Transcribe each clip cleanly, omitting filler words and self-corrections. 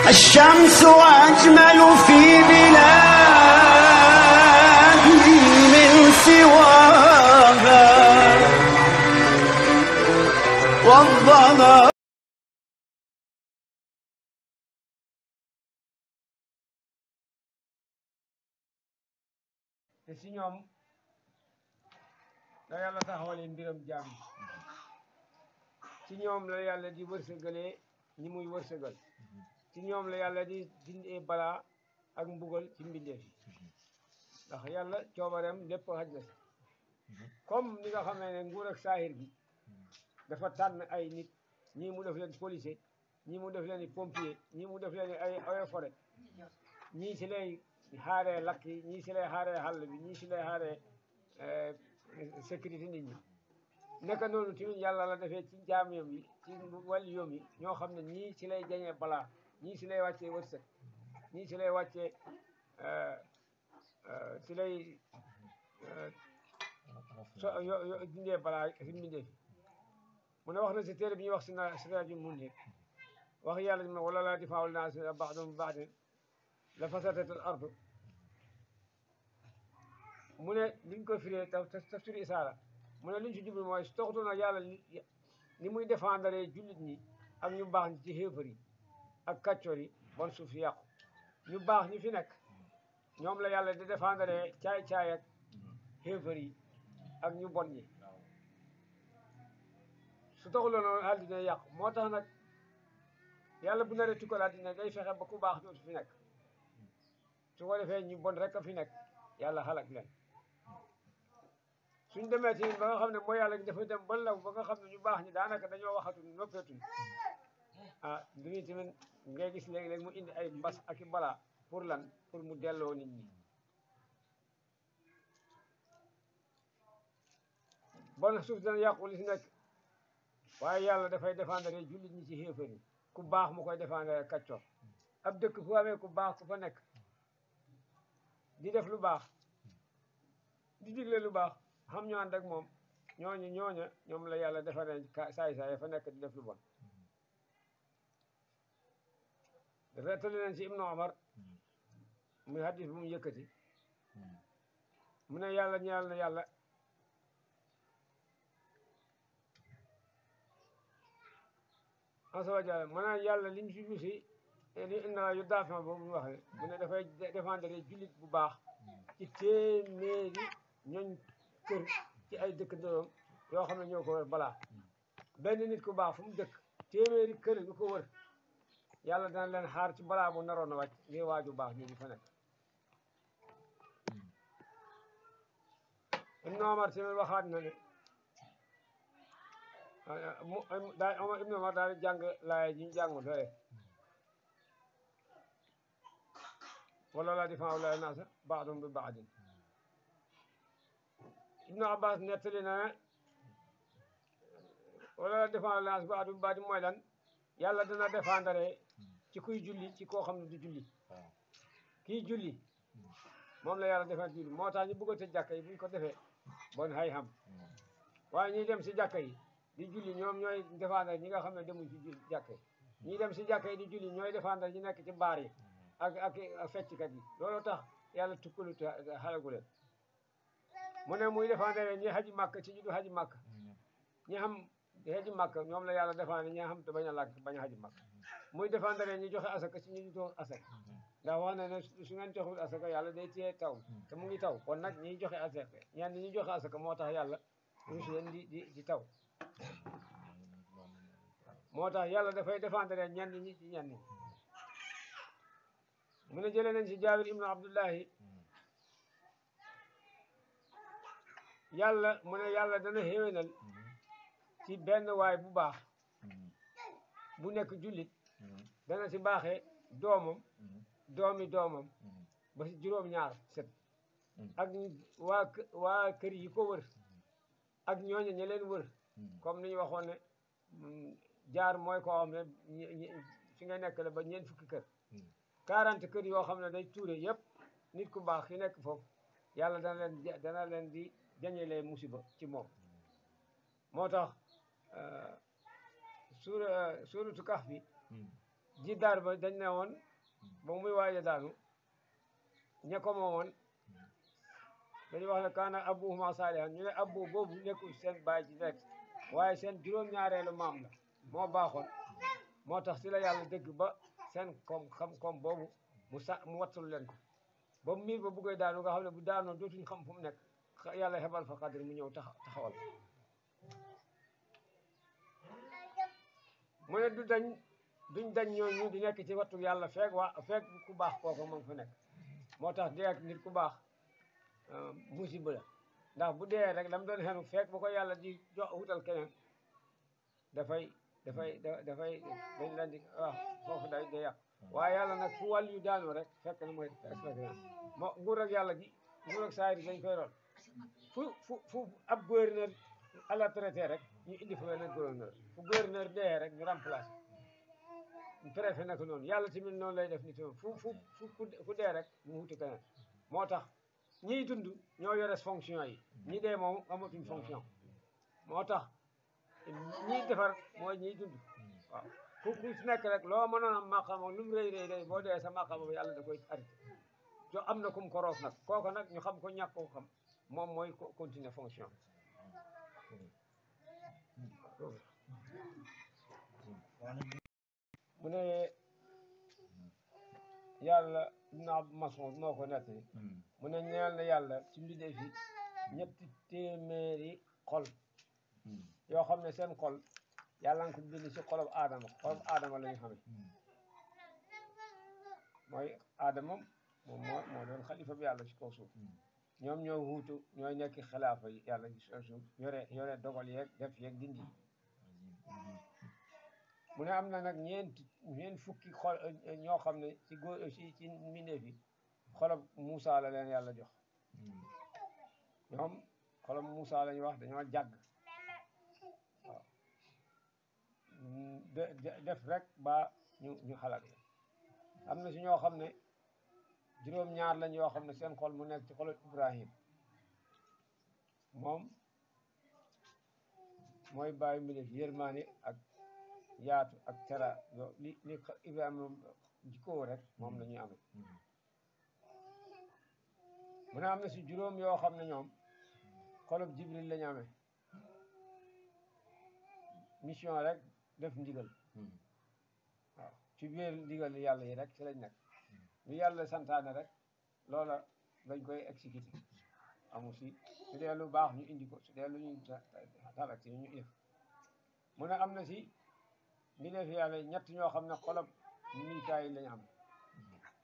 الشمس أجمل في بلادي من سواها والظلام. te si ñoom la yàlla taxawalee mbiram jaam yi ci ñoom la yàlla di wërsëgalee ñi muy wërsëgal ci ñoom la yàlla di dindee balaa ak mbugal ci mbindeef yi ndax yàlla coobareem lépp xaj na si comme ni nga xamee ne nguur ak saahir gi dafa tànn ay nit ñii mu def leen policier ñii mu def leen pompier ñii mu def leen ay eaux et forêt ñii si lay xaaree lakk yi ñii si lay xaaree xàll bi ñii si lay xaaree sécurité nit ñi naka noonu tamit yàlla la defee ci jaamam yi ci wàllu yoom yi ñoo xam ne ñii si lay jañee balaa ñii si lay wàccee wërsëg ñii si lay wàccee si lay dindee balaa si mbindee fi mu ne wax na si téere bi ñuy wax si rajo Munir wax yàlla di ma wala laa difaa'ul naasi ba'duhum bi ba'din la fasadatil ardu mu ne liñ ko firee tafsir isaara mu ne liñ si jublu mooy su taxutoon nag yàlla ni muy défendre jullit ñi ak ñu baax ñi ci xéefar yi ak kàccoor yi bon suuf si yàqu ñu baax ñi fi nekk ñoom la yàlla di défendre caay-caay ak xéefar yi ak ñu bon ñi su taxuloon noonu àddina yàqu moo tax nag yàlla bu naree tukkal àddina day fexe ba ku baax dootu fi nekk su ko defee ñu bon rek a fi nekk yàlla xalak leen suñ demee ci ba nga xam ne mooy yàlla dafa dem ba law ba nga xam ne ñu baax ñi daanaka dañoo waxatul noppeetuñ ah duñu tamit ngay gis léegi-léegi mu indi ay mbas ak i balaa pour lan pour mu delloo nit ñi bon suuf dana yàqu li si nekk waaye yàlla dafay défendre jullit ñi ci xéefar yi ku baax mu koy défendre kàccoor ab dëkk fu amee ku baax ku fa nekk di def lu baax di digle lu baax xam ñu ànd ak moom ñoom la yàlla defaree saay-saay fa nekk di def lu bon dafay tëli leen ci Ibnu Omar muy hadis bu mu yëkkati mu ne yàlla ñeel na yàlla asa wa jalla maanaam yàlla liñ si si li inna yu daafima boobu ñu waxee mu ne dafay défendre jullit bu baax ci téeméeri ñooñ kër ci ay dëkk ndoroom yoo xam ne ñoo ko wër balaa benn nit ku baax fu mu dëkk téeméeri kër yu ko wër yàlla dana leen xaar ci balaa bu naroon a wàcc ngir waaju baax ñu fa nekk Ibnu Omar tamit waxaat na ne Ibnu Omar daal di jàng laay ji ñu jàngul doole wala laa difaa'u llaahi naasa ba'duhum bi ba'din Ibnu Abbas nettali na ne wala laa difaa'u llaahi naasa ba'duhum bi ba'din mooy lan yàlla dana défendre ci kuy julli ci koo xam ne du julli kii julli moom la yàlla defal julli moo tax ñu bëgg a tëj jàkka yi bu ñu ko defee bon xay xam waaye ñuy dem si jàkka yi di julli ñoom ñooy défendre ñi nga xam ne demuñ si jàkka yi ñuy dem si jàkka yi di julli ñooy défendre ñi nekk ci baar yi ak fecckat yi loolu tax yàlla tukkalu xalagu leen mu ne muy défendre ñi xaji màkk ci ñu du xaji màkk ñi xam xaji màkk ñoom la yàlla défendre ñi xam te bañ a làkk bañ a xaji màkk muy défendre ñi joxe asaka ci ñu du joxe asaka ndax wax na ne su ngeen joxul asaka yàlla day téye taw te mu ngi taw kon nag ñiy joxe asaka ñenn ñi joxe asaka moo tax yàlla ruus leen di taw moo tax yàlla dafay défendre ñenn ñi ci ñenn ñi mu ne jëlee nañ ci Jaabir ibnu Abdullahi yàlla mu ne yàlla dana xéwénal ci benn waay bu baax bu nekk jullit dana ci baaxee doomam doomam ba ci juróom-ñaar set ak waa kër yi ko wër ak ñooñu ña leen wër comme ni ñu waxoon ne jaar mooy koo xam ne fi nga nekk la ba ñeent fukki kër 40 kër yoo xam ne day tuure yëpp nit ku baax ki nekk foofu yàlla dana leen di jañelee musiba ci moom moo tax suuratu Kahf bi ji daar ba dañ ne woon ba muy waaja daanu ña ko moomoon dañu wax ne kaana abuhuma saalihan ñu ne abu boobu nekkul seen baay ci rek waaye seen juróom-ñaareelu maam la moo baaxoon moo tax si la yàlla dëgg ba seen koom boobu mu wattul leen ko ba miir ba buggee daanu nga xam ne bu daanoo dootuñ xam fu mu nekk yàlla xebal fa xadir mu ñëw taxawal mu ne duñ dañ ñooñu di nekk ci wattu yàlla feeg ku baax kooku moom fa nekk moo tax dee ak nit ku baax musiba la ndax bu dee rek lam doon xenu feeg bu ko yàlla di jox wutal keneen dafay dañ leen di wax foofu day yàq waaye yàlla nag fu wàll yu daanoo rek fekk na mooy expérience moo nguur ak yàlla gi nguur ak saayir dañ koy roon fu ab gouverneur à la traité rek ñu indi fa beneen gouverneur fu gouverneur dee rek ñu remplacé préfet naka noonu yàlla tamit noonu lay def nit fu dee rek mu wuti keneen moo tax ñiy dund ñoo yore fonction yi ñi dee moom amatuñ fonction moo tax ñiy defar mooy ñiy dund waaw ku si nekk rek loo mënoon am maqaama lu mu rëy boo dee sa maqaama ba yàlla da koy arrêté jo am na kum ko roof nag kooku nag ñu xam ko ñàkk ko xam moom mooy continuer fonction mu ne yàlla Ibn Mas'ud moo ko nettali mu ne ñeel na yàlla ci mbindee fi 3 téeméeri xol yoo xam ne seen xol yàlla nga ko bind ci xolob aadama la ñu xamee mooy aadama moom moo doon xalifa bi yàlla ci kaw suuf ñoom ñoo wuutu ñooy nekk xilaafa yi yàlla ci suuf yore dogal yeeg def yeeg dindi mu ne am na nag ñeent fukki xol ñoo xam ne ci góor ci mbindeef yi xolob Moussa la leen yàlla jox ñoom xolob Moussa la ñu wax dañoo jàgg waaw def rek ba ñu xalaat am na si ñoo xam ne juróom-ñaar lañ yoo xam ne seen xol mu nekk ci xolob Ibrahim moom mooy bàyyi mbindeef yërmaane ak yaatu ak tera li Ibrahima jikkoo rek moom la ñuy amee mu ne am na si juróom yoo xam ne ñoom xolob Jibril la ñu amee mission rek def ndigal waaw ci biir ndigal yàlla yi rek ci lañ nekk lu yàlla santaane rek loola lañ koy exécuté amu si su dee lu baax ñu indi ko su dee lu ñuy tarak si ñu def mu ne am na si mi def yàlla ñett ñoo xam ne xolob Mikaayil lañu am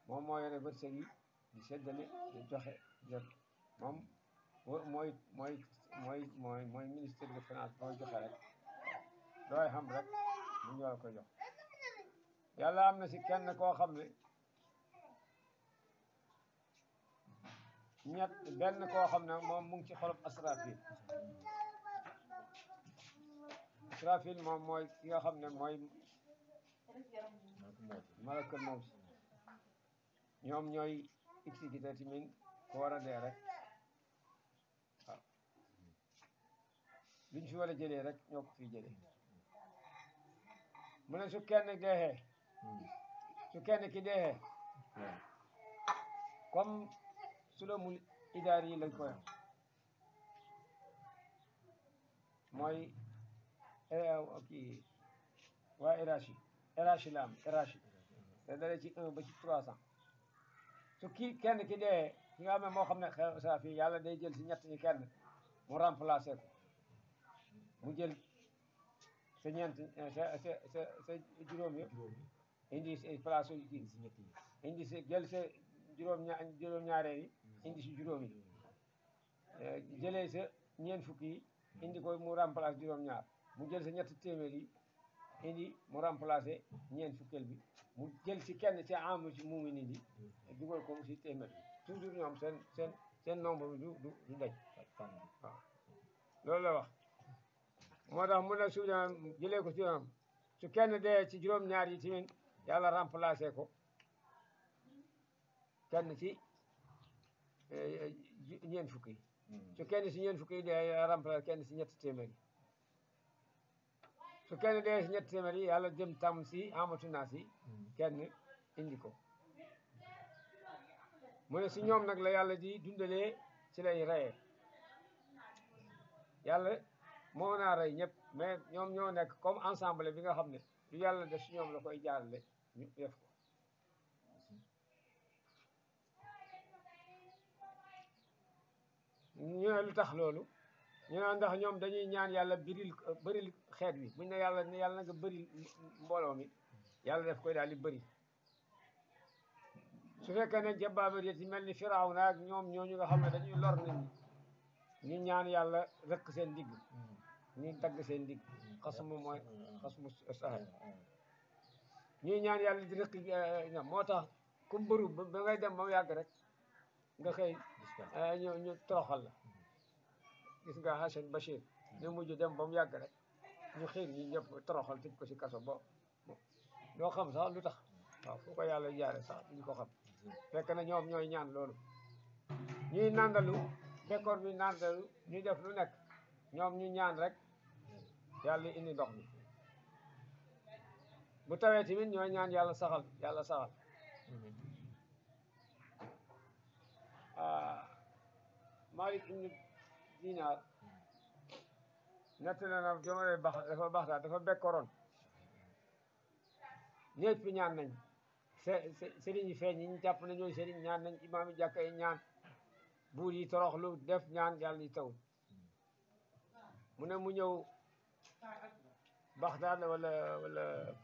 moom moo yore wërsëg yi di séddale di joxe jot moom mooy ministère de finance mooy joxe rek looy xam rek mu ñoo ko jox yàlla am na si kenn koo xam ne benn koo xam ne moom mu ngi ci xolob Asrafil moom mooy ki nga xam ne mooy malakal mawt ñoom ñooy exécuté tamit ko war a dee rek waaw luñ fi war a jëlee rek ñoo ko fi jëlee mu ne su kenn ki deexee comme sulamul idaar yi lañ koy mooy kii waa éragi la am éragi te dalee ci 1 ba ci 300 su kenn ki dee ki nga xam ne moo xam ne saa fii yàlla day jël si ñett ñi kenn mu remplacé ko mu jël sa ñeent sa juróom yëpp indi si place indi si jël sa juróom-ñaareel yi indi si juróom yi jëlee sa ñeent fukki yi indi ko mu remplacé juróom-ñaar mu jël sa ñetti téeméer yi indi mu remplacé ñeent fukkeel bi mu jël si kenn ci amu ci mu ngi indi dugal ko si téeméer bi toujours ñoom seen nombre bi du daj waaw loolu la wax moo tax mu ne su jëlee ko ci ñoom su kenn dee ci juróom-ñaar yi tamit yàlla remplacé ko kenn ci ñeent fukki yi su kenn si ñeent fukki yi dee yàlla remplacé kenn si ñetti téeméer yi su kenn dee si ñetti téeméer yi yàlla jëm tam si amatu naa si kenn indi ko mu ne si ñoom nag la yàlla di dundalee ci lay reyee yàlla moo naa rey ñëpp mais ñoom ñoo nekk comme ensemble bi nga xam ne lu yàlla def si ñoom la koy jaarale ñu def ko ñu ne lu tax loolu ñu ne ndax ñoom dañuy ñaan yàlla bëril xeet wi buñ ne yàlla na nga bëril mbooloo mi yàlla def koy daal di bëri su fekkee ne jabbaabir yi mel ni Firawna ak ñoom ñooñu nga xam ne dañuy lor nit ñi ñu ñaan yàlla rëkk seen digg ñu dagg seen digg xasmu mooy xasmu saxal ñuy ñaan yàlla di rëkk ñoom moo tax ku mbëru ba ngay dem ba mu yàgg rek nga xëy ñu toroxal la gis nga Hassan Bachir ñu mujj dem ba mu yàgg rek ñu xiir ñi ñëpp toroxal tëj ko si kaso bo doo xam sax lu tax waaw fu ko yàlla jaare sax duñ ko xam fekk na ñoom ñooy ñaan loolu ñuy nandalu bekkoor bi nandalu ñuy def lu nekk ñoom ñu ñaan rek yàlla indi ndox mi bu tawee tamit ñooy ñaan yàlla saxal Malik ibn Dinar nett na jamono dafa bekkooroon ñëpp fi ñaan nañ sëriñ yi feeñ ñu jàpp na ñooy sëriñ ñaan nañ imaam yi jàkka yi ñaan buur yi toroxlu def ñaan yàlla yi taw mu ne mu ñëw Baxdaad wala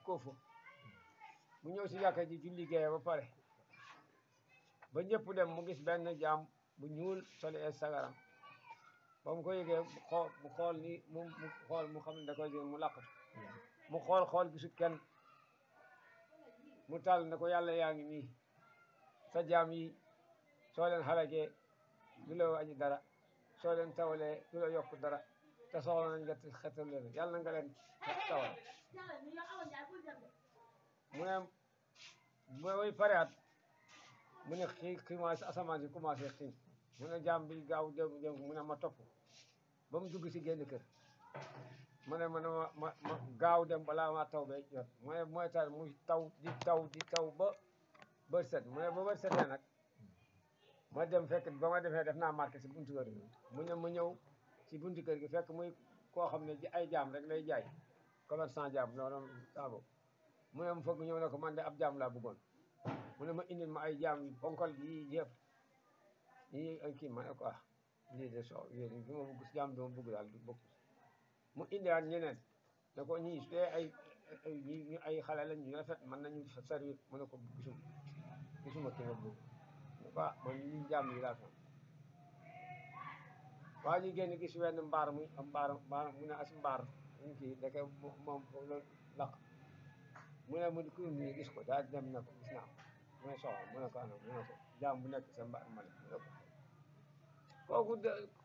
Koofa mu ñëw si jàkka ji julli gee ba pare ba ñëpp dem mu gis benn jaam bu ñuul soli sagaram ba mu ko yëgee mu xool ni mu xool mu xam ne da koy jël mu làqatu mu xool gisut kenn mu tàll ne ko yàlla yaa ngi nii sa jaam yi soo leen xalagee du la wàññi dara soo leen tawalee du la yokk dara te soxla nañ nga xetal leen yàlla na nga leen tawal mu ne booy pareat mu ne commencé asamaan si commencé xiin mu ne jaam bi gaaw dem mu ne ma topp ba mu dugg si génn kër mu ne ma gaaw dem balaa ma taw bay jot mu ne mooy taw muy taw ba set mu ne ba bët setee nag ma dem fekk ba ma defee def naa marqué si buntu kër gi mu ne ma ñëw si buntu kër gi fekk muy koo xam ne ay jaam rek lay jaay commerçant jaam noonu taabo mu ne mu foog ñëw ne ko man de ab jaam laa bëggoon mu ne ma indil ma ay jaam yi bonkol yi yëpp yi ay kii ma ne ko lii de soo yéen bi ma bëgg si jaam bi ma bëgg daal du bokk mu indiwaat ñeneen ne ko ñii su dee ay xale lañ ñu rafet mën nañu servir mu ne ko gisuma ki nga bëgg ne ko man ñi jaam yi laa fan waa ñu génn gis wenn mbaar muy am mbaar mu ne as mbaar ñu kii deke moom loolu laq mu ne mu ku ñu gis ko daal dem na ko gis naa mu ne soxla mu ne ko anam mu ne ko jaam bu nekk sa mbaar ma ne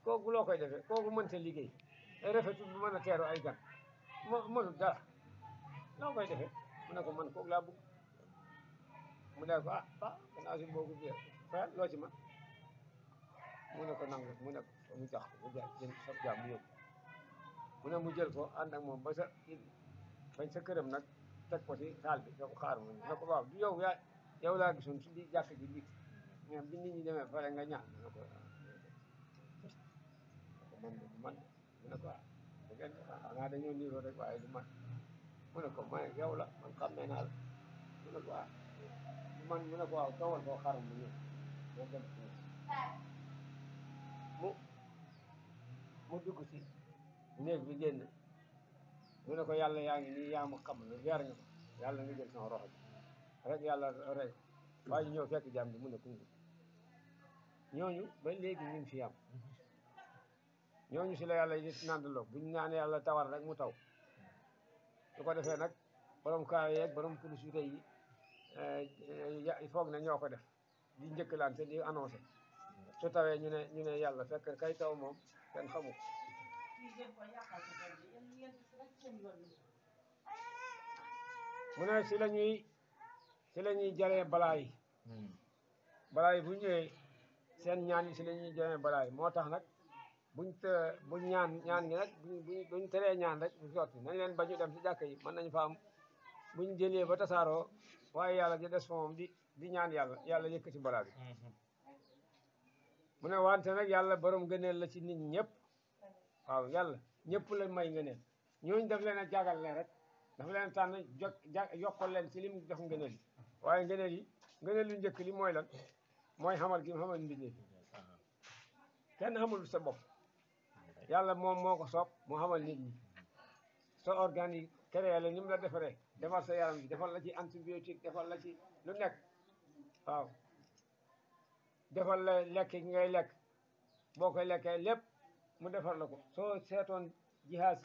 kooku loo koy defee kooku mënta liggéey ay rafetul bu mën a teeru ay gan mënul dara loo koy defee mu ne ko man kooku laa bëgg mu ne ko gannaaw si boobu bi fayal loo ci man mu ne ko nangu mu ne ko mu jax ko mu jël sa jaam mu yóbbu mu ne mu jël ko ànd ak moom bañ sa këram nag teg ko si saal bi da ko xaar mu ne ko waaw du yow laa gisoon su di jàkk ji bi ñoom bi nit ñi demee pare nga ñaan mu ne ko man mu ne ko xanaa dañoo niroo rek waaye du man mu ne ko yow la man xàmmee naa la mu ne ko man mu ne ko waaw tawal koo xaram mu ñëw moo dem mu dugg si néeg bi génn mu ne ko yàlla yaa ngi nii yaa ma xam ne weer nga ko yàlla nga jël sama roxo bi rek yàlla rey waaye ñëw fekk jàmm bi mu ne kungu ñooñu ba léegi ñu ngi fi am ñooñu si la yàlla yi nandaloo buñ naan yàlla tawal rek mu taw su ko defee nag borom kaay yeeg borom kurus yu tey yi foog na ñoo ko def di njëkkalante di annoncé su tawee ñu ne yàlla fekk kay taw moom kenn xamu ko mu ne si la ñuy jaree balaa yi bu ñëwee seen ñaan yi si la ñuy jaree balaa yi moo tax nag buñ ñaan gi nag buñ teree ñaan rek du sotti nañ leen ba ñu dem si jàkka yi mën nañ fa am buñ jëlee ba tasaaroo waaye yàlla di des fa moom di ñaan yàlla yëkkati balaa bi mu ne wante nag yàlla borom ngëneel la ci nit ñëpp waaw yàlla ñëpp la may ngëneel ñooñu daf leen a jagal leen rek dafa leen tànn yokkal leen ci lim def ngëneel yi waaye ngëneel lu njëkk li mooy lan mooy xamal gi mu xamal mbindee kenn xamul sa bopp yàlla moom moo ko soob mu xamal nit ñi sa organe yi créé la ni mu la defaree defal sa yaram bi defal la ci antibiotique defal la ci lu nekk waaw defal la lekk gi ngay lekk boo koy lekkee lépp mu defar la ko soo seetoon jihaas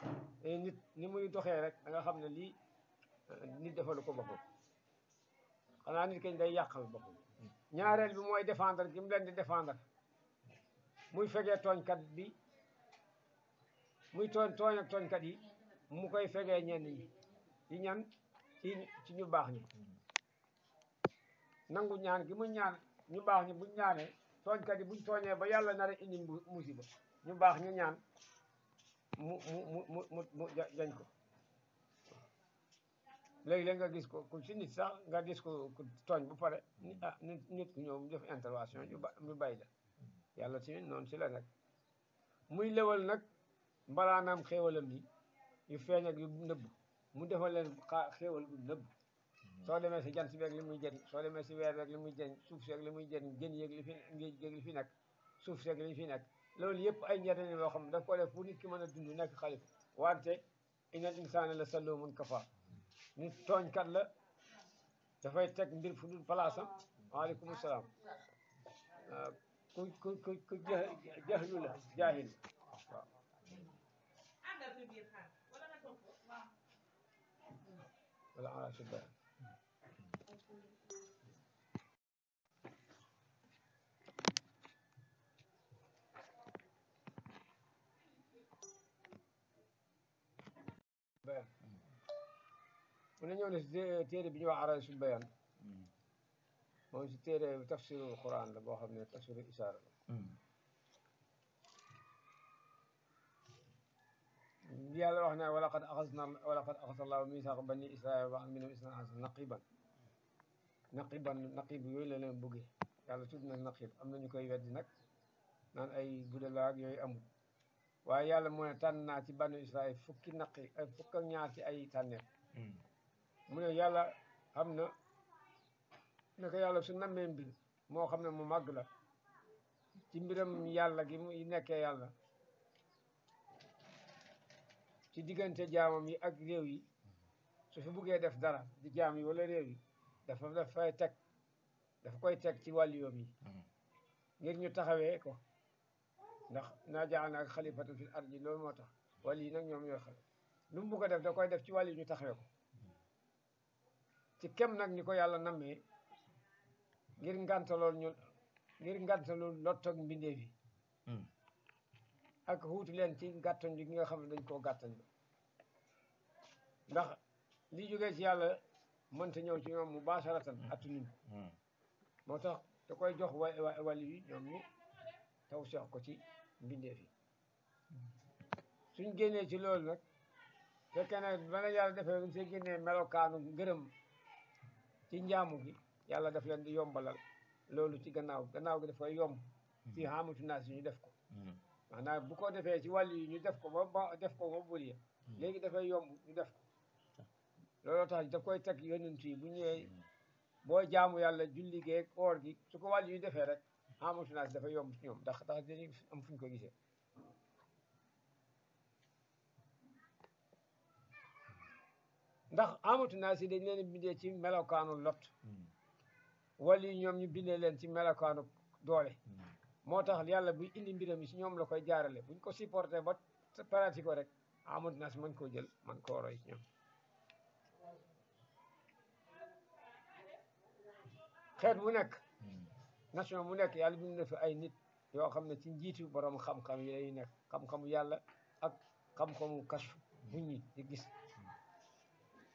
nit ni muy doxee rek da nga xam ne lii nit defalu ko boppam xanaa nit kañ day yàqal boppam ñaareel bi mooy défendre gi mu leen di défendre muy fegee tooñkat bi muy tooñ ak tooñkat yi mu koy fegee ñenn ñi ci ñan ci ñu baax ñi nangu ñaan gi mu ñaan ñu baax ñi buñ ñaanee tooñkat yi buñ tooñee ba yàlla nar a indi musiba ñu baax ñu ñaan mu jañ ko léegi-léeg nga gis ko ku ci nit sax nga gis ko ku tooñ bu pare nit ku ñëw mu def intervention ñu bàyyi la yàlla tamit noonu si la nag muy lewal nag mbalaanam xéewalam yi yu feeñ ak yu nëbb mu defal leen xéewal gu nëbb soo demee si jant bi ak li muy jëriñ soo demee si weer bi ak li muy jëriñ suuf si ak li muy jëriñ jën yeeg li fi ngéej yeeg li fi nekk suuf si ak li fi nekk loolu yëpp ay njëriñ yoo xam ne daf ko def pour nit ki mën a dund nekk xalifa wante innal insaana la zaluumun kafaar nit tooñkat la dafay teg mbir fu dul palaasam waaleykum salaam ku jahlu la jaahil waaw wala ala subba bayan mu ne ñëw ne si téere bi ñuy wax Araysul Bayaan moom si téere tafsirul Quran la boo xam ne tafsirul isaara la yàlla wax ne walaqad axadna Allahu misaaqa bani Israa'iila wa minhum isnaa ashara naqib yooyu la leen bëggee yàlla tudd na naqib am na ñu koy weddi nag naan ay budalaag yooyu amul waaye yàlla moo ne tànn naa ci bani Israa'iil fukk ak ñaar ci ay tànneef mu ne yàlla xam na naka yàlla su nammee mbir moo xam ne mu màgg la ci mbiram yàlla gi muy nekkee yàlla ci diggante jaamam yi ak réew yi su fi buggee def dara di jaam yi wala réew yi dafa koy teg ci wàllu yoom yi ngir ñu taxawee ko ndax naa jaan ak xalifatan fil ardi loolu moo tax wàll yi nag ñoom ñooy xale lu mu bugg a def da koy def ci wàll yi ñu taxawee ko ci kem nag ni ko yàlla nammee ngir ngantalool lott ak mbindeef yi ak xuutu leen ci gàttañ bi nga xam ne dañ koo gàttañ bi ndax li jógee ci yàlla mënta ñëw ci ñoom mubaasharatan attunuñ moo tax da koy jox wàll yi ñoom ñu taw seex ko ci mbindeef yi suñ génnee ci loolu nag fekkee nag bana yàlla defee luñ see génnee melokaanu ngërëm ci njaamu gi yàlla daf leen di yombalal loolu ci gannaaw gi dafay yomb fii xamatu naa si ñu def ko maanaam bu ko defee ci wàll yi ñu def ko ba def ko ba bëri léegi dafay yomb ñu def ko looloo tax daf koy teg yonent yi bu ñëwee boo jaamu yàlla julli geeg oor gi su ko wàll yi defee rek xamatu naa si dafay yomb ci ñoom ndax dañuy am fuñ ko gisee ndax amatu naa si dañ leen bindee ci melokaanu lot wala yi ñoom ñu bindee leen ci melokaanu doole moo tax yàlla buy indi mbiram yi si ñoom la koy jaarale buñ ko supporté ba parati ko rek amatu naa si mën koo jël man koo roy si ñoom xeet mu nekk nation mu nekk yàlla bind na fi ay nit yoo xam ne ci njiitu borom xam-xam yi lay nekk xam-xamu yàlla ak xam-xamu kashfu bu ñi di gis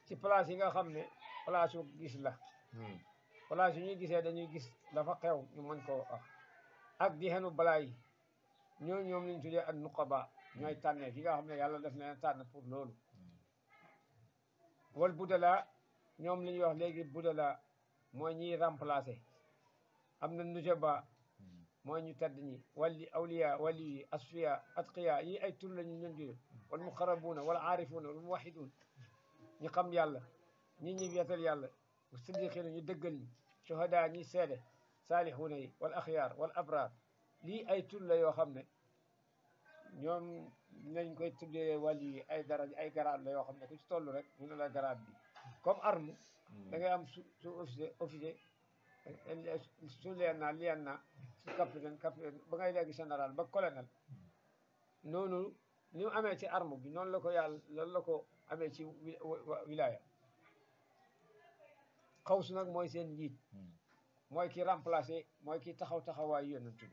ci place yi nga xam ne place yu gis la place yu ñuy gisee dañuy gis dafa xew ñu mën koo wax ak di xenu balaa yi ñoom lañ tuddee ak nuqaba ñooy tànneef yi nga xam ne yàlla def leen tànn pour loolu wal budala ñoom li ñuy wax léegi budala mooy ñiy remplacer am na nujaba mooy ñu tedd ñi wali awliya wali yi asfiya atqiya yi ay tur lañu ñun jure wal muqarrabuuna wal aarifuuna wal muwaxiduun ñi xam yàlla ñi wetal yàlla siddiqiina ñu dëggal ñi shuhada ñi seede saalixuuna yi wal axyaar wal abraar lii ay tur la yoo xam ne ñoom nañ koy tuddee wàllu yi ay dara ay garaat la yoo xam ne ku ci toll rek ñu ne la garaat bi comme arme da ngay am su officier su lieutenant su capitaine ba ngay léegi général ba colonel noonu ni mu amee ci arme bi noonu la ko yàlla loolu la ko amee ci wilaya xawsu nag mooy seen njiit mooy ki remplacé mooy ki taxaw taxawaayu yonent bi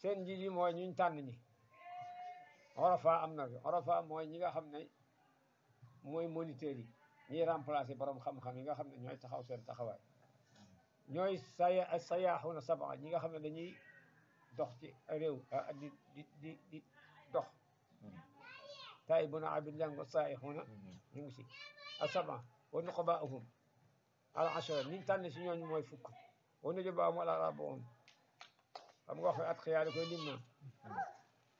seen njiit yi mooy ñuñ tànn ñi orafa am na orafa mooy ñi nga xam ne mooy moniteurs yi ñiy remplacé borom xam-xam yi nga xam ne ñooy taxaw seen taxawaay ñooy sayaaxuna saba ñi nga xam ne dañuy dox ci réew di dox tay bu na abid njàng saayixuna ñu ngi si asaba wa nuqabaahum al ashara niñ tànn si ñooñu mooy fukk wa nujabaahum al arbaun xam nga wax at xiyaari koy lim na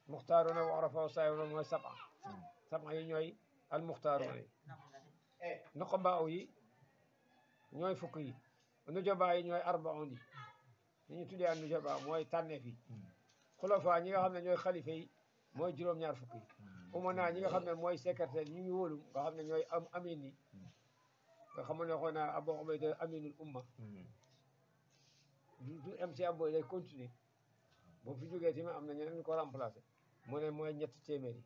muxtaaruna wa arafa wa saayixuna mooy saba yi ñooy al muxtaaruna yi nuqabaa yi ñooy fukk yi nujabaa yi ñooy arbaun yi ni ñu tuddee al nujabaa mooy tànneef yi xulafa ñi nga xam ne ñooy xalifa yi mooy juróom-ñaar fukk yi umana ñi nga xam ne mooy secrétaire ñu ngi wóolu nga xam ne ñooy amin yi nga xam ne xoo naa Abu Ubayda aminul umma du am ci abo day continuer boo fi jógee tamit am na ñeneen ñu ko remplacé mu ne mooy ñetti téeméer yi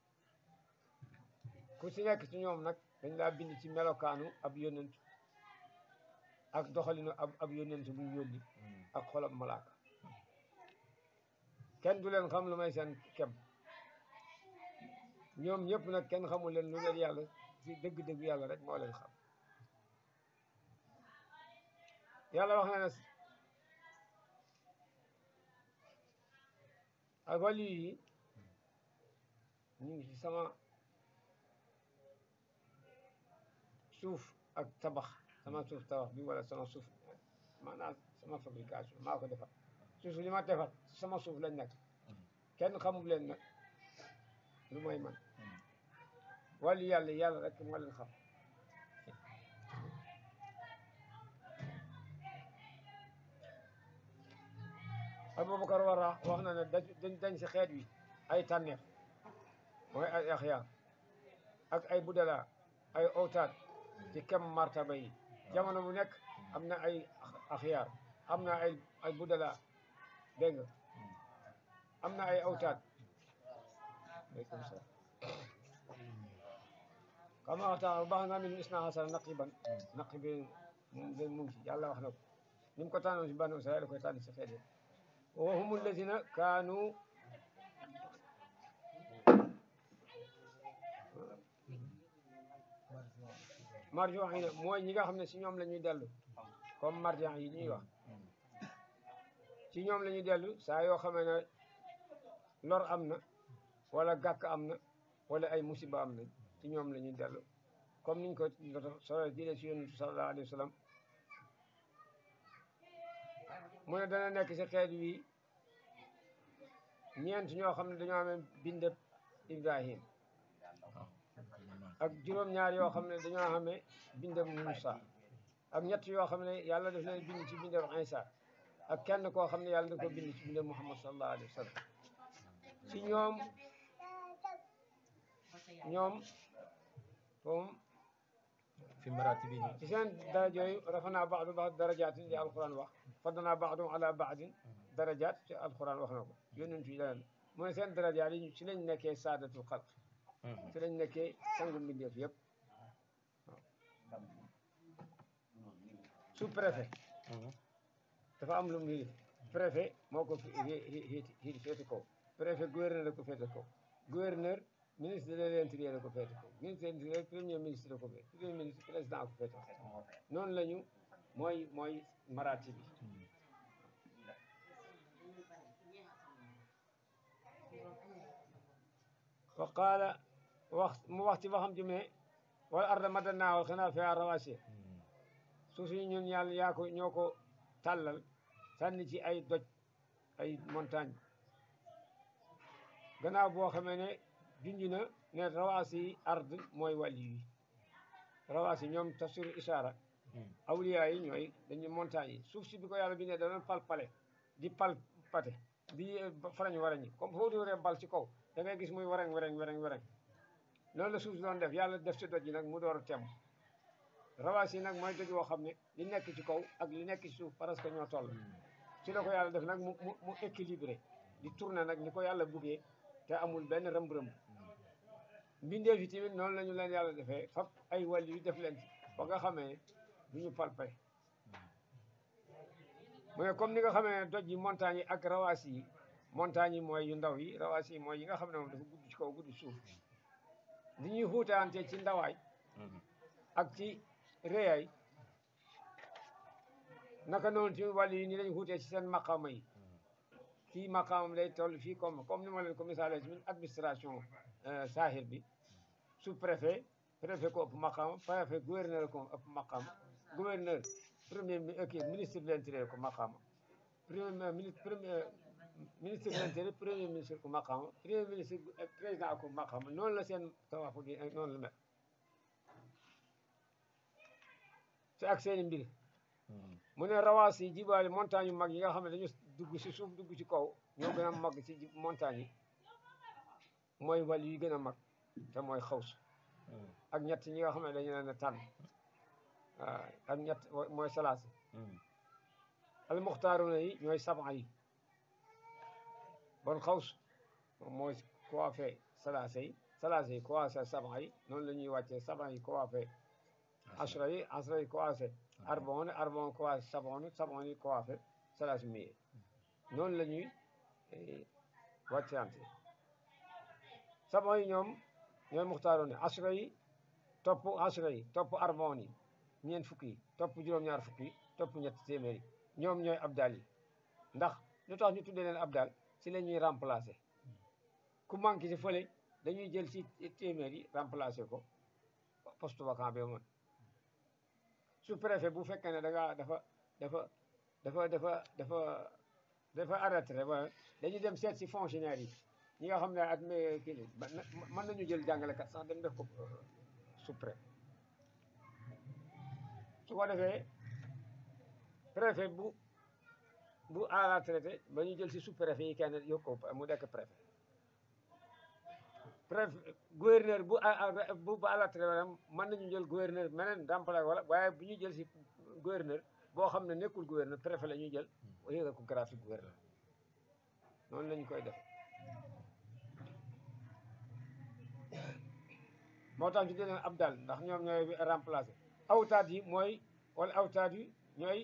ku si nekk ci ñoom nag dañ laa bind ci melokaanu ab yónnent ak doxalinu ab yónnent bu ñu yónni ak xolam malaaka kenn du leen xam lu may seen kem ñoom ñëpp nag kenn xamul leen lu leen yàlla ci dëgg-dëgg yàlla rek moo leen xam yàlla wax na ne ak wàllu yi ñu ngi ci sama suuf ak tabax sama suuf tabax bi wala sama suuf maanaam sama fabrication maa ko defar suuf li ma defar sama suuf lañ nekk kenn xamul leen nag lu mooy man wàllu yàlla rek moo leen xam Abubakar wara wax na ne dañ si xeet wi ay tànneef mooy ay axyaar ak ay budala ay awtaat ci kem martaba yi jamono bu nekk am na ay axyaar am na ay budala dégg nga am na ay awtaat aleykum salaam kama waxtaan baax naa min isna xasara naqiban naqibi den mu ngi si yàlla wax na ko ni mu ko tànnoon si banu Israel koy tànn si xeet yi wa hum alladina kaanu marjuina mooy ñi nga xam ne si ñoom la ñuy dellu comme marjan yi ñuy wax ci ñoom la ñuy dellu saa yoo xamee ne lor am na wala gàkk am na wala ay musiba am na ci ñoom la ñuy dellu comme niñ ko solo jëlee si yonent sallallahu alayhi wa sallam mu ne dana nekk si xeet wi ñeent ñoo xam ne dañoo amee bindeb Ibrahim ak juróom-ñaar yoo xam ne dañoo xamee bindeb Moussa ak ñett yoo xam ne yàlla daf leen bind ci bindeb Isa ak kenn koo xam ne yàlla da ko bind ci bindeb Muhammad sallallahu alayhi wa sallam ci ñoom comme fi maratibi ci seen daraja yooyu rafanaa baadu baad darajaatin li alquran wax faddalnaa baadum ala baadin darajaat ci alquran wax na ko yónnent yi daan mu ne seen darajaat yi ci lañ nekkee saadatul xalq ci lañ nekkee sangu mbindeef yëpp waaw sous préfet dafa am lu mu préfet moo ko féete kaw préfet gouverneur la ko féete kaw gouverneur ministre de l'intérieur la ko féete kaw ministre de l'intérieur premier ministre la ko féete premier ministre président ko féete kaw noonu lañu mooy maraati bi wa qaala mu wax ci waxam ji ne wal arda madadnaa wal xanaa fiihaa rawaasiya suuf si ñun yàlla ñoo ko tàllal sànni ci ay doj ay montagne gannaaw boo xamee ne junj na ne rawaasi ard mooy wàlli yi rawaasi ñoom tafsiru ishaara awliya yi ñooy dañu montagne yi suuf si bi ko yàlla bi ne da doon palpale di palpate di farañ warañi comme foo dóoree bal ci kaw da ngay gis muy wereng loolu la suuf si doon def yàlla def ci doj yi nag mu door a temm rawaas yi nag mooy doj woo xam ne li nekk ci kaw ak li nekk ci suuf parce que ñoo toll ci la ko yàlla def nag mu équilibré di tourner nag ni ko yàlla buggee te amul benn rëmb-rëmb mbindeef yi tamit noonu la ñu leen yàlla defee fab ay wàll yu def leen ci ba nga xamee du ñu palpé mu ne comme ni nga xamee doj yi montagne yi ak rawaas yi montagne yi mooy yu ndaw yi rawaas yi mooy yi nga xam ne moom dafa gudd ci kaw gudd suuf li ñuy xuutaante ci ndawaay ak ci réyaay naka noonu ci wàll yi ni lañ xuutee ci seen maqaama yi kii maqaamam lay toll fii comme ni ma leen ko misaalee ci administration sahir bi sous préfet ko ëpp maqaama préfet gouverneur ko ëpp maqaama gouverneur ministre de l'intérieur ko maqaama ministre de l'intérieur premier ministre ko maqaama premier ministre président ko maqaama noonu la seen tawaafu bi noonu la mel ci ak seeni mbir mu ne rawaas yi jibaali montagne yu mag yi nga xam ne dañu dugg si suuf dugg ci kaw ñoo gën a mag ci montagne yi mooy wàll yi gën a mag te mooy xaws ak ñett ñi nga xam ne dañu leen a tànn ak ñett mooy salaasi almuxtaaruna yi ñooy sab'a yi bon xaws moom mooy coiffé salaase yi coiffé sab'a yi noonu la ñuy wàccee sab'a yi coiffé asra yi coiffé arbaon coiffé sab'on yi coiffé salaasi miye noonu la ñuy wàcceante sab'a yi ñoom ñooy muxtaaruna asra yi topp arbaon yi ñeent fukki yi topp juróom-ñaar fukki yi topp ñetti téeméer yi ñoom ñooy abdal yi ndax lu tax ñu tuddee leen abdal si la ñuy remplacer ku manqué si fële dañuy jël si téeméer yi remplacer ko poste vacant bi moom sous préfet bu fekkee ne da ngaa dafa arrêté wala dañuy dem seet si fonctionnaire yi ñi nga xam ne at kii mën nañu jël jàngalekat sax dem def ko sous préfet su ko defee préfet bu à la traité ba ñu jël si sous préfet yi kenn yokk ko mu nekk préfet gouverneur bu à la traité mën nañu jël gouverneur meneen remplacé wala waaye bu ñu jël si gouverneur boo xam ne nekkul gouverneur préfet la ñuy jël yéegal ko graphique gouverneur noonu lañu koy def moo tax ñu dee leen abdal ndax ñoom ñooy remplacé awtaat yi mooy wala awtaat yi ñooy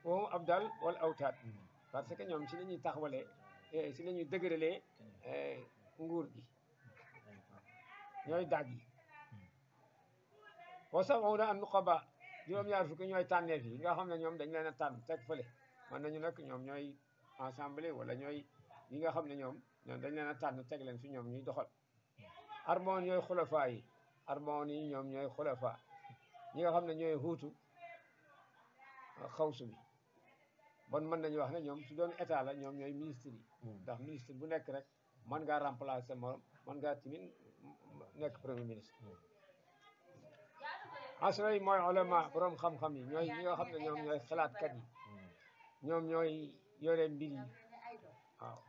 moom abdal wala awtaat parce que ñoom si la ñuy taxawalee si la ñuy dëgëralee nguur gi ñooy daaj yi wa sab'una an nuqaba juróom-ñaar fukki ñooy tànneef yi nga xam ne ñoom dañ leen a tànn teg fële mën nañu nag ñoom ñooy assemblée wala ñooy yi nga xam ne ñoom dañ leen a tànn teg leen fi ñoom ñuy doxal arbaon ñooy xulafa yi arbaon yi ñoom ñooy xulafa ñi nga xam ne ñooy huutu xawsu bi bon mën nañu wax ne ñoom su doon état la ñoom ñooy ministre yi ndax ministre bu nekk rek mën ngaa remplacer morom mën ngaa tamit nekk premier ministre asra yi mooy ulama borom xam-xam yi ñooy ñi nga xam ne ñoom ñooy xalaatkat yi ñoom ñooy yore mbir yi waaw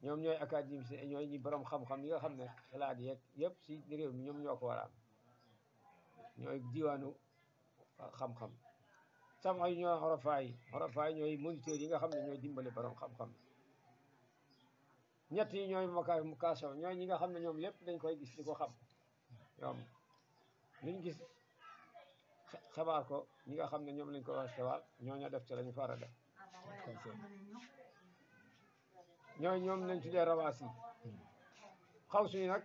ñoom ñooy académicien ñooy ñi borom xam-xam yi nga xam ne xalaat yeeg yëpp si réew mi ñoom ñoo ko war a am ñooy diwaanu xam-xam sama yi ñooy xorofa yi ñooy moniteurs yi nga xam ne ñooy dimbale borom xam-xam ñett yi ñooy mukaashafa ñooy ñi nga xam ne ñoom lépp dañ koy gis di ko xam ñoom luñ gis xabaar ko ñi nga xam ne ñoom lañ ko wax xabaar ñooñu def ci lañu fara def ñoom lañ tuddee rawaas yi xawsu yi nag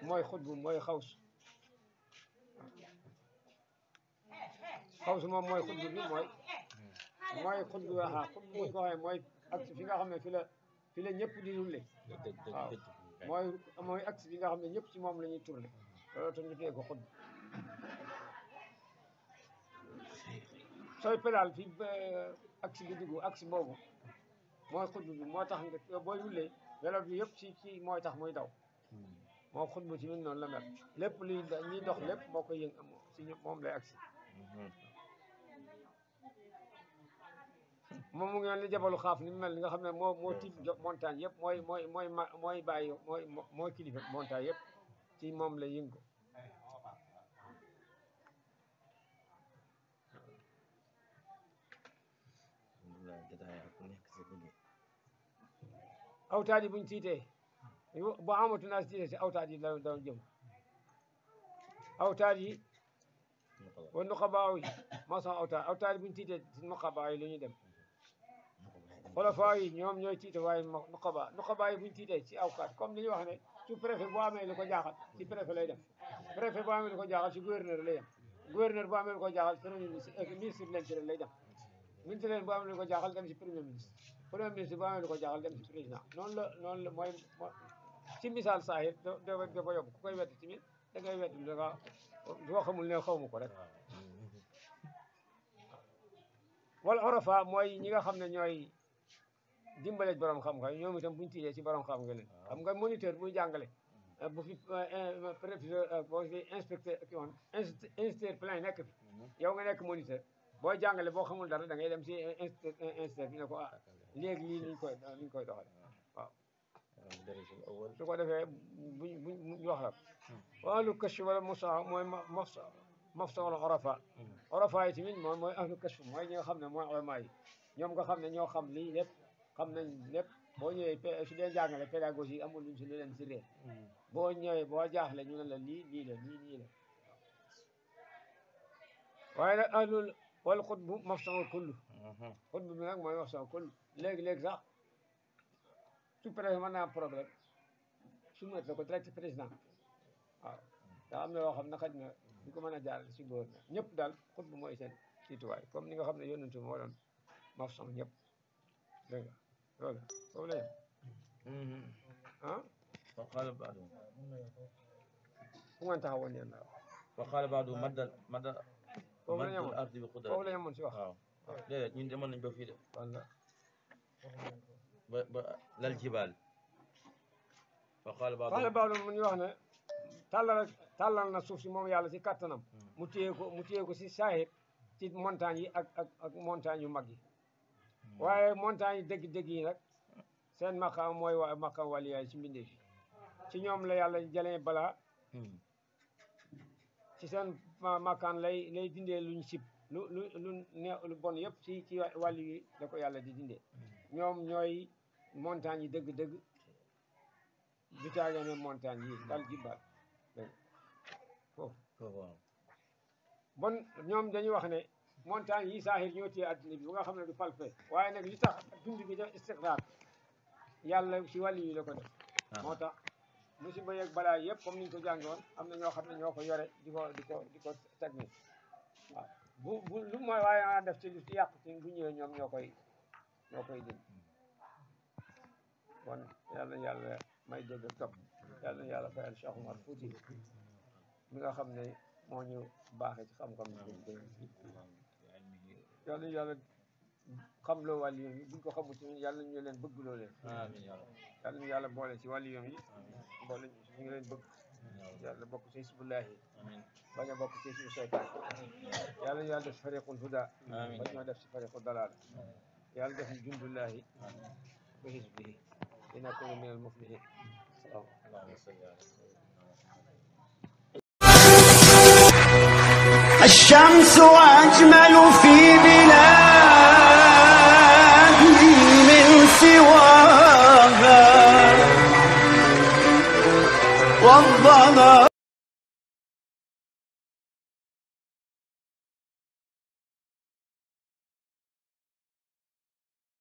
mooy xutbu mooy xawsu xawsu moom mooy xutbu bi mooy xutbu xutbu buñ ko waxee mooy ak fi nga xam ne fi la ñëpp di rulle waaw mooy axe bi nga xam ne ñëpp ci moom la ñuy tourné loolu tax ñu tuddee ko xutb sooy pédale fi axe bi dugg axe boobu mooy xutb bi moo tax nga booy wulee vélo bi yëpp ci mooy tax muy daw moo xutb ci min noonu la mel lépp luy ñuy dox lépp moo koy yëng ci moom lay axe moom mu ngi mel ni jabalu xaaf ni mu mel ni nga xam ne moo tiim montagne yëpp mooy bàyyi mooy kilifa montagne yëpp ci moom la yëngu awtaad yi buñ tiitee bu amatu naa si tiitee si awtaad yi da jëm awtaad yi wa nuqabaa yi moo sax awtaad yi buñ tiitee si nuqabaa yi lu ñuy dem xolofaa yi ñoom ñooy tiite waaye nuqabaa yi buñ tiitee ci awkaat comme li ñu wax ne su préfet boo amee lu ko jaaxal ci préfet lay dem préfet boo amee lu ko jaaxal ci gouverneur lay dem gouverneur boo amee lu ko jaaxal premier ministre de l'intérieur lay dem ministre boo amee lu ko jaaxal dem ci premier ministre boo amee lu ko jaaxal dem ci président noonu la mooy ci misaal saahir dafa yóbbu ku koy wedd tamit da ngay wedd da nga soo xamul ne xaw ma ko rek wala orofa mooy ñi nga xam ne ñooy dimbale borom xam-xam ñoom itam buñ tiitee ci borom xam nga leen xam nga moniteur buy jàngale bu fi professeur boo fi inspecteur ki woon instituteur plein nekk fi yow nga nekk moniteur booy jàngale boo xamul dara da ngay dem ci instituteur bi ne ko léegi lii niñ koy doxale waaw su ko defee buñ wax la ahlu kashf wala mosa mooy mafsa wala orafa yi tamit mooy ahlu kashf mooy ñi nga xam ne mooy ulama yi ñoom nga xam ne ñoo xam lii lépp xam nañ lépp boo ñëwee su dee jàngale pédagogie amul luñ si lu leen si réer boo ñëwee boo jaaxle ñu ne la lii la lii la waaye nag ahlul wal xutbu mafsaul kullu xutbu bi nag mooy mafsaul kullu léegi sax su préfet mën naa am problème soumettre ko direct président waaw daa am na yoo xam ne xaj na ñu ko mën a jaarale si gouverneur ñëpp daal xutbu mooy seen siituwaay comme ni nga xam ne yonentu moo doon mafsaul ñëpp dégg nga loolu foofu la yem ah وقال بعضهم fu ngeen taxawoon yéen daal وقال بعضهم مد الأرض بقدرته foofu la yemoon si wax waaw déedéet ñun demoon nañ ba fii de walla ba lal jibaal وقال xaale بعضهم baadoon mu ñu wax ne tàllal na suuf si moom yàlla si kattanam mu téye ko si saahir ci montagne yi ak montagne yu mag yi waaye montagne yi dëgg-dëgg yi nag seen maqaam mooy maqaam waliyaay ci mbindee fi ci ñoom la yàlla jëlee balaa ci seen maqaan lay dindee luñ sib lu bon yëpp ci wàllu yi la ko yàlla di dindee ñoom ñooy montagne yi dëgg-dëgg du caagee ne montagne yi dal jibbaal foofu bon ñoom dañuy wax ne montagne yi saahir ñoo téye adduna bi bu nga xam ne du palpé waaye nag li tax dund bi def istiqraar yàlla ci wàllu yi la ko def moo tax musiba yeeg balaa yëpp comme niñ ko jàngoon am na ñoo xam ne ñoo ko yore di ko technique waaw bu lu mooy waaye a def ci lu ci yàq ci bu ñëwee ñoom ñoo koy dindi kon yàlla may dégg topp yàlla na yàlla fayal Cheikh Omar Fouti mi nga xam ne moo ñu baaxee ci xam-xam yàlla xam loo wàllu yoon yi buñ ko xamul tamit yàlla ñu leen bëgg loo leen yàlla ñu yàlla boole ci wàllu yoon yi boole ñu leen bëgg yàlla bokk ci hisbullahi bañ a bokk ci hisbu seytaan yàlla ñu yàlla def ci fariqul huda bañ ñoo def ci fariqul dalal yàlla def ñu jundullahi wa hisbihi linakuna min al muflihin الشمس أجمل في بلادي من سواها والظما